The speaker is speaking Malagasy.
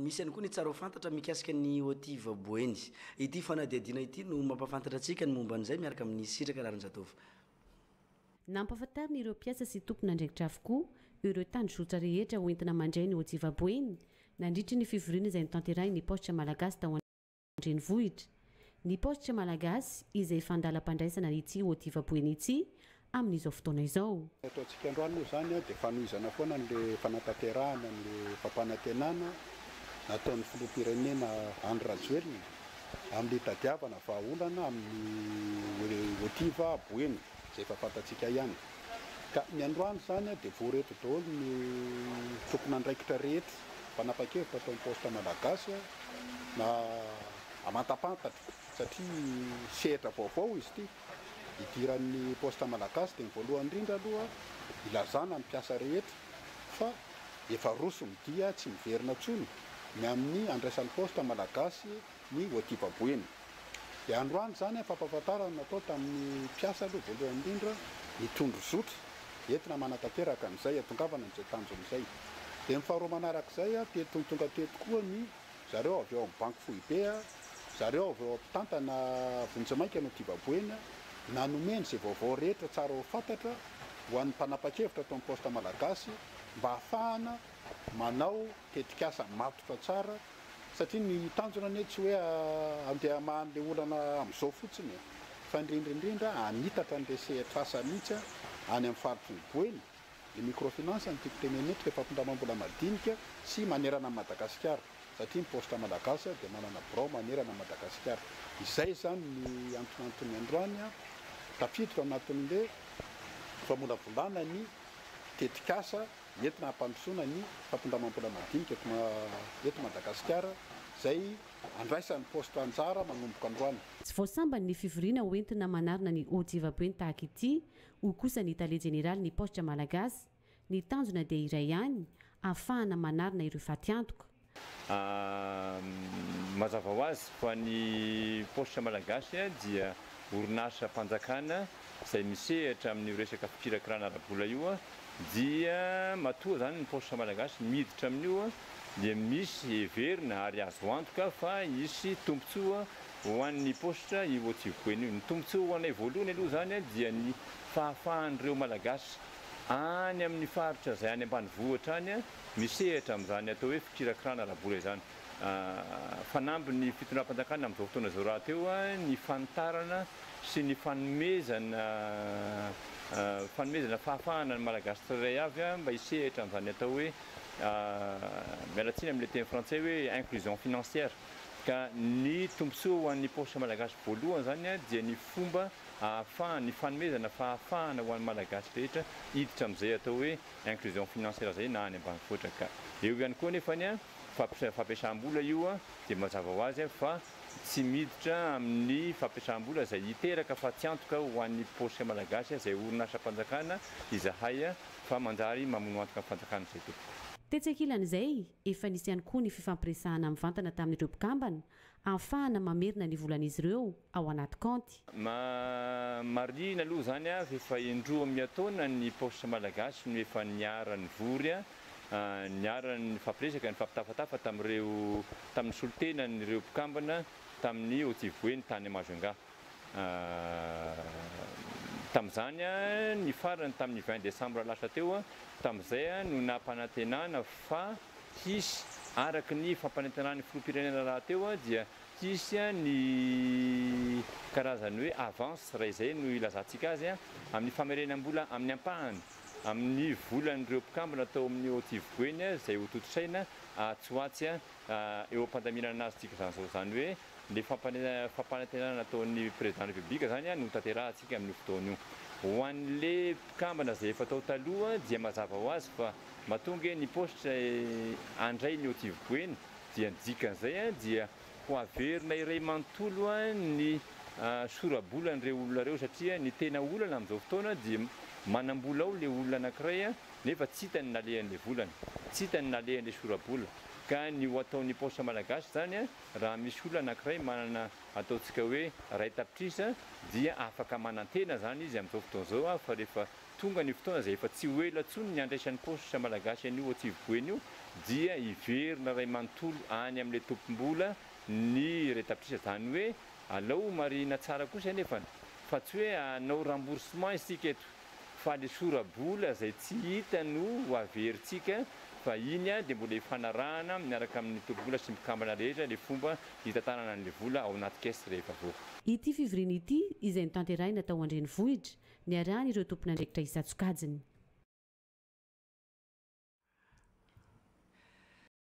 Misy ihany koa ny tsara ho fantatra mikasika ny OTIV Boeny. Ity fanadihadiana ity no mampahafantatra antsika ny momba an'izay miaraka amin'i Sitraka Raharinjatovo. Nampahafantarina ireo mpiasa sy tompon'andraikitra avokoa ireo tandrozotra rehetra hoentina mandray ny OTIV Boeny nandritry ny fivoriana izay notanterahin'ny Paositra Malagasy tao an-drenivohitra. Ny Paositra Malagasy izay efa an-dalam-pandraisana ity OTIV Boeny ity amin'izao fotoana izao. Ny ataontsika androany moa izany dia fanohizana foana an'ilay fanatanterahana an'ilay fampanantenana nataon'ny filoham-pirenena Andry Rajoelina amin'ny hitadiavana vahaolana amin'ny OTIV Boeny izay efa fantatsika ihany. Ka ny androany izany dia vory eto daholo ny tompon'andraikitra rehetra, mpanapa-kevitra ato amin'ny Paositra Malagasy na amantampantatra satria sehatra vaovao izy ity. Idiran'ny Paositra Malagasy dia ny voalohany indrindra aloha ilazana ny mpiasa rehetra fa efa roso ny dia tsy miverina intsony ny amin'ny andraisan'ny Paositra Malagasy ny OTIV Boeny. Dia androany izany fampahafantarana natao tamin'ny mpiasa aloha voalohany indrindra ny tondrozotra entina manatanteraka an'izay hatongavana amin'izay tanjona izay. Dia ny faharoa manarak'izay teto tonga teto koa ny Zareo avy ao amin'ny banky foibe, zareo avy ao mpitantana vonjimaika no tibaboena, nanomeny izay vaovao rehetra tsara ho fantatra ho an'ny mpanapa-kevitra ato amin'ny Poste Malagasy mba hahafahana manao tetikasa matotra tsara satria ny tanjona anie tsy hoe andeha hamaha an'ilay olana amin'izao fotsiny e, fa indrindra indrindra hanitatra an'ilay sehatr'asa mihitsy any amin'ny faritry ny Boeny. Ny microfinance no tiako tenenina eto, ilay fampindramam-bola madinika sy manerana an'i Madagasikara, satria ny Paositra Malagasy dia manana birao manerana an'i Madagasikara. Izay izany ny antonanton'ny androany, tafiditra ao anatin'ilay famolavolana ny tetikasa entina hampandrosoana ny fampindramam-bola madinika eto eto Madagasikara, izay andraisan'ny Paositra anjara manomboka androany. Tsy vao sambany ny fivoriana hoentina manarina ny Ojivaboeny tahaka ity, Hoy kosa ny tale jeneralin'ny Paositra Malagasy, Ny tanjona dia iray ihany, ahafahana manarina ireo fatiantoka. Mazava ho azy fa ny Paositra Malagasy dia orinasam-panjakana izay misehatra amin'io resaka fikirakirana ara-bola io dia matoa izany ny Paositra Malagasy miditra amin'io dia misy heverina ary azo antoka fa hisy tombontsoa Ho an'ny paositra io Otsivoeny io. Ny tombontsoa ho anay voalohany aloha izany dia ny fahafahan'ireo Malagasy any amin'ny faritra izay any ambanivohitra any misehatra amin'izany atao hoe fikirakirana ara-bola izany. Fanambin'ny fitondram-panjakana amin'izao fotoana izao rahateo ny fanitarana sy ny fanomezana fanomezana fahafahana ny Malagasy tsirairay avy mba hisehatra amin'izany atao hoe miala tsiny amin'ilay teny frantsay hoe inclusion financière. Ka ny tombontsoa ho an'ny paositra malagasy voalohany izany dia ny fomba ahafahana, ny fanomezana fahafahana ho an'ny malagasy rehetra hiditra amin'izay atao hoe inclusion financière izay na any ambanivohitra. Ka eo ihany koa anefa ny fampiasam-bola io dia mazava ho azy fa tsy miditra amin'ny fampiasam-bola izay hiteraka fatiantoka ho an'ny paositra malagasy izay orinasam-panjakana izahay fa manjary mamono antoka ny fanjakana izay tompoko. Tetsy ankilan'izay, efa nisy ihany koa ny fifampiresahana mivantana tamin'ireo mpikambana ahafahana mamerina ny volan'izy ireo ao anaty kaonty. Marihina aloha izany fa efa indroa miataona ny Paositra Malagasy no efa niara-nivory, niara-nifampiresaka, nifampitafatafa tamin'ireo tamin'ny solontenan'ireo mpikambana tamin'ny Otsivoeny tany Majunga. Tamin'izany, ny farany tamin'ny 20 décembre lasa teo, tamin'izay no nampanantenana fa hisy, araka ny fampanantenan'ny filoham-pirenena rahateo dia hisy ny karazany hoe avance, raha izay no ilazantsika azy, amin'ny famerenam-bola amin'ny ampahany amin'ny volan'ireo mpikambana tao amin'ny Otivgoeny izay hotontosaina atsy ho atsy eo am-pandaminana azy tsika izany izao. Izany hoe Ny fampanantenana nataon'ny Président République izany no tanterahantsika amin'io fotoana io. Ho an'le mpikambana izay efa tao taloha dia mazava ho azy fa matoa ange ny paositra handray ny Otivoboeny dia ny dikan'izay dia ho averina iray manontolo ny sora-bolan'ireo olona ireo satria ny tena olana amin'izao fotoana dia manam-bola ao le olona anankiray nefa tsy hitany ny nalehan'le volany, tsy hitany ny nalehan'le sora-bola ka ny ho ataon'ny paositra malagasy izany Raha misy olona anankiray manana ataontsika hoe iray tapitrisa dia afaka manantena izany izy amin'izao fotoana izao fa rehefa tonga ny fotoana izay efa tsy ho ela intsony ny handraisan'ny paositra malagasy an'io Otsivoboeny io dia hiverina iray manontolo any amin'ilay tompom-bola ny 1 tapitrisa. Izany hoe alao marihina tsara kosa nefany fa tsy hoe hanao remboursement isika eto, fa le sora-bola izay tsy hita no ho averintsika, fa iny dia mbola hifanarahana miaraka amin'ny tompom-bola sy mpikambana rehetra le fomba hitantanana an'le vola ao anaty caisse rehefa avoaka. Ity fivoriana ity izay notanterahina tao an-drenivohitra, niarahana ireo tompon'andraikitra isan-tsokajiny.